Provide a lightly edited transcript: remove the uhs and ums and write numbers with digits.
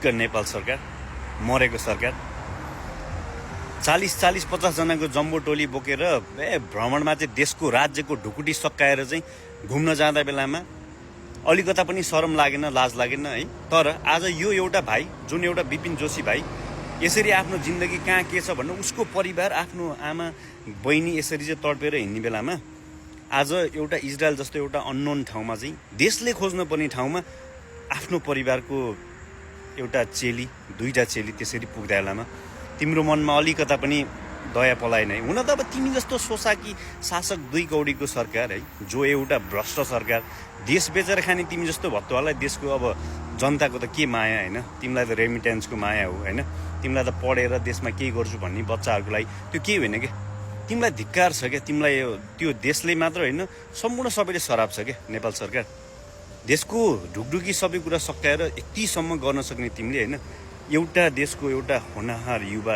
ढुक्क नेपाल सरकार, मरेको सरकार। 40-50 जनाको जम्बो टोली बोकेर भ्रमणमा चाहिँ देशको राज्यको ढुकुटी सकाएर चाहिँ घुम्न जाँदा बेलामा अलिकता पनि शरम लागेन, लाज लागेन है। तर आज यो एउटा भाइ, जुन एउटा विपिन जोशी भाइ यसरी आफ्नो जिन्दगी कहाँ के छ भन्नु, उसको परिवार, आफ्नो आमा बहिनी यसरी चाहिँ तडपेर हिँड्ने बेलामा आज एउटा इजरायल जस्तो एउटा अननोन ठाउँमा चाहिँ देशले खोज्न पर्ने ठाउँमा आफ्नो परिवारको एउटा चेली, 2टा चेली त्यसरी पुग्दा बेलामा तिम्रो मनमा अलिकता पनि दया पलाएन है। हुन त अब तिमी जस्तो सोसाकी शासक 2 कौडीको सरकार है, जो एउटा भ्रष्ट सरकार, देश बेचेर खाने तिमी जस्तो भत्तुवालाई देशको अब जनताको त के माया होइन। तिमीलाई त रेमिटेन्सको माया हो होइन। तिमीलाई त पढेर देशमा केही गर्छु भन्ने बच्चाहरूको लागि त्यो केही होइन क्या। तिमीलाई धिक्कार छ क्या। तिमीलाई त्यो देशले मात्र होइन, सम्पूर्ण सबैले सराप छ क्या नेपाल सरकार। देशको ढुकढुकी सबै कुरा सकाएर यतिसम्म गर्न सक्ने तिमीले होइन, एउटा देशको एउटा होनहार युवा